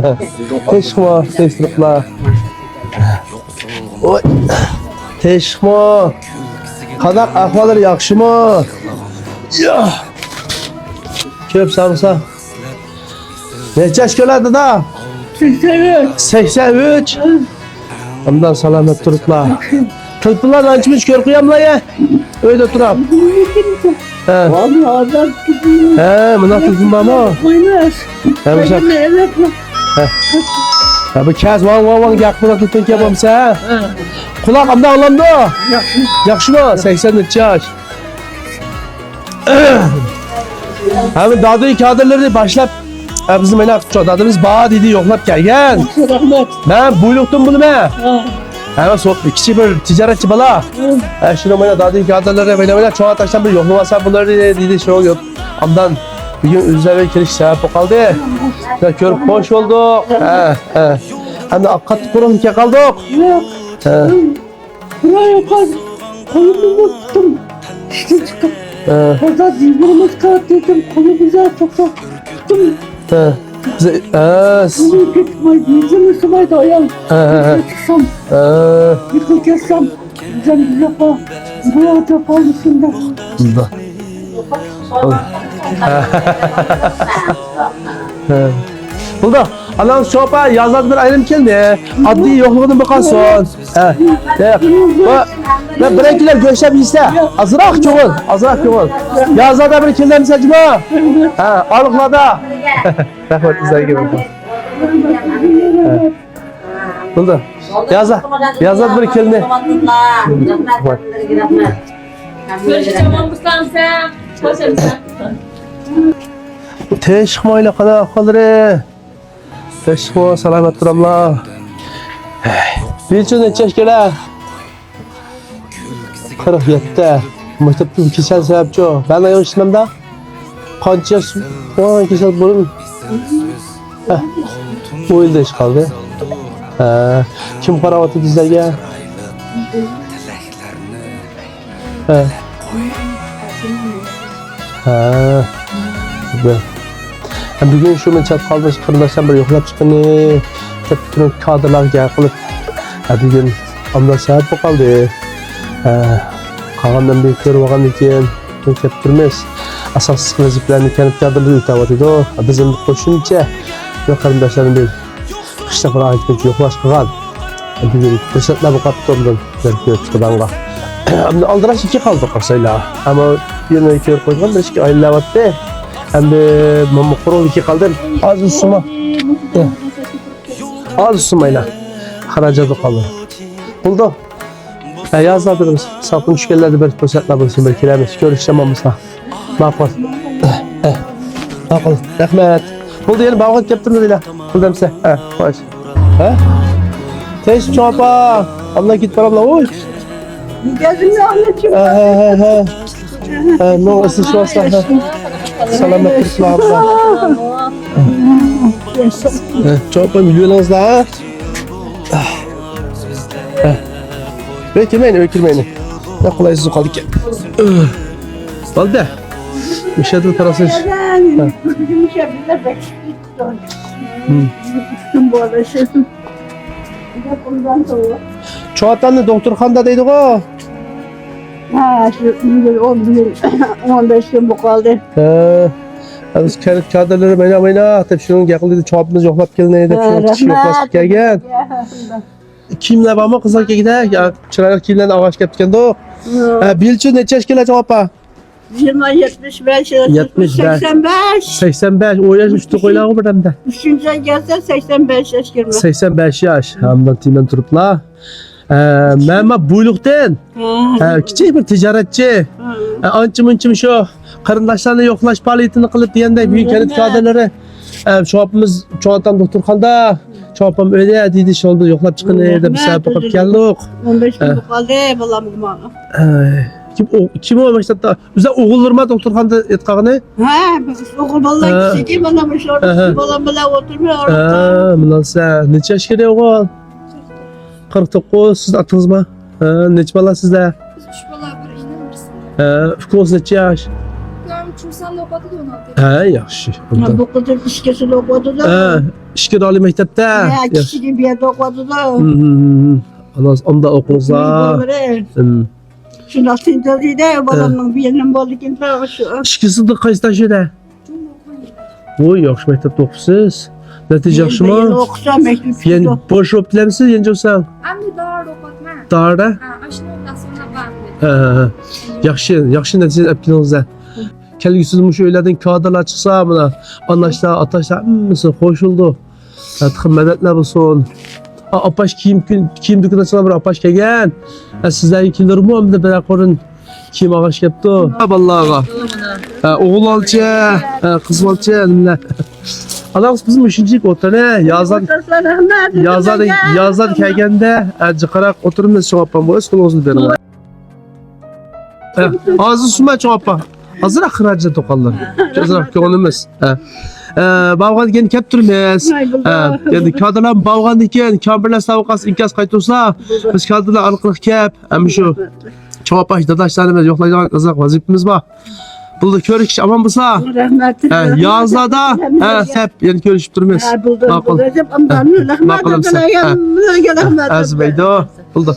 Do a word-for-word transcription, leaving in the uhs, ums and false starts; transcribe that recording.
تىنچلىقمۇ، تىنچلىقلا. ۋاي. تىنچلىقمۇ؟ قانداق ئەھۋاللىرى، ياخشىمۇ؟ يا. كۆپ ساغلىسا. نەچچە ياش كۆرەر دادا؟ سەكسەن ئۈچ. سەكسەن ئۈچ. ئاندىن سالامەت تۇرۇپلا. تېلېفونلارنى ئانچە-مۇنچە كۆرۈپ قوياملا يا. ئۆيدە تۇرۇپ. ھە. ھە، مۇنداق تېلېفون بارمۇ؟ ھە، مۇشۇ. ھە. ھە، بۇ كەس ۋاڭ ۋاڭ ۋاڭ گەپ قىلىپ تېلېفون كەپ بولمىسا، ھە. قۇلاق ئامدا ئاڭلامدۇ؟ ياخشىمۇ؟ سەكسەن نەچچە ياش. ھەم دادىنىڭ كادىرلىرىنى باشلاپ، ھە، بىزنىڭ مانا دادىمىز بار دېدى، يوقلاپ كەلگەن. ياخشى، رەھمەت. مەن بۇيرۇقتىن بولىمەن. ھە. ھەم سو-، كىچىك بىر تىجارەتچى بالا. ھە، شۇنىڭ مانا دادىنىڭ كادىرلىرى مانا، مانا چوڭ ئاتاشتىن بىر يوقلاپ ئالسام بولار دېدى، شۇ ئامدان بۈگۈن ئۆزلەر كېلىش سەۋەب بولۇپ قالدى. شۇنداق كۆرۈپ خوش بولدۇق. ھە، ھە. ئەمدى قاتتىق قورقۇپ كەپ قالدۇق. يوق. ھە. بىر ئاي يوقال، قولۇمنى تۇتتۇم. ئىشتىن چىقىپ. ھە. بازار يۈگۈرمەس قاۋات دېدىم، قولۇمنى توختاپ تۇتتۇم. ھە. بىز، ھە. قولۇم كېتىپ مايدى، يۈزۈمنى سىمايدۇ ئايال. ھە، ھە، ھە. يىقىلىپ چىقسام، ھە. يىقىلىپ كەتسەم، يۈزۈم يوقال، بۇ يوقال ئۈستۈمدە. بۇنداق. ھە. بولدى. ئاناڭ شوپا يازدا بىر ئايرىم كەلدى. ئاددىي يوقلۇقىدىن بىر قالسۇن. ھە. ياق. بۇ، بۇ بىرەكلەر گۆشلەپ يېسە، ئازراق كۆڭۈل، ئازراق كۆڭۈل. يازدا بىر كېلەمسە جۇما؟ ھە، ئارىلىقلاردا. رەھمەت سىزگە. ھە. بولدى. يازدا، يازدا بىر كېلىنى. رەھمەت. كۆرۈشكە ئامانمۇسەن سەن؟ خوش ئەمىسەن؟ تىنچلىقمۇ ئايلا قانداق ئەھۋاللىرى؟ تىنچلىقمۇ، سالامەت تۇراملا؟ بىلچۇ نەچچە ياش كېلە؟ قىرىق يەتتە. مەكتەپتىن كېسەل سەۋەبچۇ؟ مەن ئاياغ ئىشلەمدە. قانچە ياش بولغان كېسەل بۇرۇن؟ ھە. ئون يىل ئىش قالدى. ھە. كىم قاراۋاتىدۇ بىزلەرگە؟ ھە. ھە. ھە. بۈگۈن شۇ مەن چات قالدىم، قېرىنداشلار بىر يوقلاپ چىققىنى، كادىرلارغا گەپ قىلىپ، ھە، بۈگۈن ئامدا سەۋەب بولۇپ قالدى. ھە. قالغان ئەمدى كۆرۈپ ئالغاندىن كېيىن كەپ تۇرىمىز. ئاساسلىق ۋەزىپىلەرنى كەنت كادىرلىرى ئۆتەۋاتىدۇ. بىز ئەمدى قوشۇمچە بىر قېرىنداشلارنى بىر قىشلىق بىر ئايتىمچە يوقلاش قىلغان. بۈگۈن پۇرسەتلەر بولۇپ قاپتۇ، ئۇندىن بەلكى كۆرۈپ چىقىدىغانغا. ئەمدى ئالدىراش ئىككى قالدۇق قارىسايلا. ئەمما يەنە كۆرۈپ قويغان بىر ئىككى ئايلىنىۋاتتى. ئەمدى ماما قۇرۇق ئىككى قالدى. ئاز ئۈستىما. ئاز ئۈستىمايلا. خىراجەت قالدى. بولدى. ھە، يازدا بىر سالقىن چۈشكەنلەردە بىر پۇرسەتلەر بولسۇن، بىر كېلەمىز، كۆرۈشسەم بولمىسا. ماقۇل. ھە، ھە. ماقۇل. رەھمەت. بولدى، يەنە باغات كەپتۇرمىز ئىلە. بولدى ئەمسە. ھە، خوش. ھە؟ تىنچ چوڭ ئاپا. ئاللا كېتىپ باراملا. ئۇي. گەزمە ئاللا. ھە، ھە، ھە، ھە. ھە، نو ئىسلىشىۋالسا. ھە. سالامەت تۇرۇپلا ئاپا. ھە، چوڭ ئاپا، يۈرۈۋېلىڭىزلا. ھە. ھە. ئۆي كىرمەيلى، ئۆي كىرمەيلى. يا، قولايسىز قالدىكەن. بولدى. مۇشۇ يەردىن قاراسىز. ھە. چوڭ ئاتامنى دوختۇرخانىدا دەيدىغۇ. ھە، شۇ بۈگۈن ئون، بۈگۈن ئون بەش كۈن بولۇپ قالدى. ھە. بىز كەنت كادىرلىرى ماينا ماينا دەپ شۇنىڭ گەپ قىلدى، چوڭ ئاتىمىز يوقلاپ كېلىنەي دەپ شۇنىڭ كىشى يوقلاپ كەلگەن. كىيىملەر بارمۇ قىزلار كىيگۈدەك؟ يا، چىرايلىق كىيىملەرنى ئالغاچ كەپتىكەندۇ. ھە، بىلچۇ نەچچە ياش كېلە چوڭ ئاپا؟ يىگىرمە، يەتمىش بەش، يەتمىش بەش. سەكسەن بەش. سەكسەن بەش، ئون ياش ئۈستى قويۇلغان بىر ئەمدى. ئۈچىنچى ئاي كەلسە سەكسەن بەش ياش كىرمە. سەكسەن بەش ياش، ھەمدە تىمەن تۇرۇپلا. ئە، مەن ما بۇيلۇقتىن. ھە. ئە، كىچىك بىر تىجارەتچى. ھە. ئە، ئانچە مۇنچە شۇ قېرىنداشلارنى يوقلاش پائالىيىتىنى قىلىپ دېگەندەك بۈگۈن كەنت كادىرلىرى، ئە، شۇ ئاپىمىز چوڭ ئاتام دوختۇرخانىدا، چوڭ ئاپام ئۆيدە دېدى، شۇنىڭدا يوقلاپ چىققىنى دەپ سەۋەب بولۇپ كەلدۇق. ئون بەش كۈن بولۇپ قالدى بالامغا. ئە، كىم ئۇ، كىم ئۇ مەكتەپتە؟ ئۆزى ئوغۇللىرىما دوختۇرخانىدا ياتقانى؟ ھە، بىز ئوغۇل بالىلار كىچىكى، مانا مۇشۇ بالام بىلەن ئولتۇرماي. ھە، مۇناسىۋەت. نەچچە ياش كىرىدۇ ئوغۇل؟ قىرىق توققۇز. سىز ئاتىڭىزما؟ ھە، نەچچە بالا سىزدە؟ بىز ئۈچ بالا، بىر ئىنىم، بىر سىڭلىم. ھە، ئۇكىڭىز نەچچە ياش؟ ئۇكام چۈمساندا ئوقۇۋاتىدۇ، ئون ئالتە ياش. ھە، ياخشى. بۇ قىزىم ئىچكىرىسىدە ئوقۇۋاتىدۇ. ھە. ئىككى دالى مەكتەپتە. ھە، ياخشى. كىچىكى بۇ يەردە ئوقۇۋاتىدۇ. ھىم، ھىم، ھىم. ئانا ئاندا ئوقۇڭلار. بالىلىرى. ھىم. شۇنداق تىنچلىدى، ھە. بالامنىڭ بىلىم بولدىكىن شۇ. ئىككىسىدە قايسى تاش ئىدى؟ ۋوي، ياخشى مەكتەپتە ئوقۇپسىز. نەتىجە ياخشىمۇ؟ يەنە ئوقۇسا مەكتەپتە يەنە ئوقۇسا. بوش بولۇپ كېلەمسىز، يەنە جوسال؟ ئەمدى دارىدا ئوقۇۋاتىمەن. دارىدا؟ ھە، ئاشۇ داسونا بار. ھە، ھە، ھە. ياخشى، ياخشى نەتىجە ئېلىپ كېلىڭىز، ھە. كەلگۈسىدە مۇشۇ ئۆيلەردىن كادىرلار چىقسا، مانا ئاناشلار، ئاتاشلار ھەممىسى قوشۇلىدۇ. ھە، تېخى مەدەتلەر بولسۇن. ئا، ئاپاش كىيىم، كىيىم دۇكىنى ئاچقان بىر ئاپاش كەلگەن. ھە، سىزلەرگە كېلىرمۇ ئەمدى بىرەر قورۇن كىيىم ئالغاچ كەپتۇ. ھە، بالىلارغا. ھە، ئوغۇل بالىچە، ھە، قىز بالىچە، نېمىلەر. ئاناڭىز بىزمۇ شۇنچىلىك ئولتۇرۇڭ، يازدا، يازدا، يازدا كەلگەندە، ھە، جىقراق ئولتۇرىمىز، چوڭ ئاپام بولسا، قولىڭىزنى بېرىڭ. ھە، ھازىر سۇنماي چوڭ ئاپا. ئازراق خىراجەت توقاللار. ئازراق كۆڭلىمىز. ھە. ئە، بارغان كېيىن كەپ تۇرىمىز. ھە، يەنى كادىرلار بارغاندىن كېيىن كامپيۇتېر ساۋاقاس ئىنكاس قايتۇرسا، بىز كادىرلار ئارقىلىق كەپ، ھەم شۇ چوڭ ئاپا داداشلارنى بىز يوقلايدىغان ئازراق ۋەزىپىمىز بار. بولدى، كۆرۈشكىچە ئامان بولسا. رەھمەت. ھە، يازلاردا، ھە، سەپ يەنە كۆرۈشۈپ تۇرىمىز. ھە، بولدى، ماقۇل. بولدى. ھە، ماقۇل ئەمىسە. ھە. ئەرزىمەيدۇ. بولدى.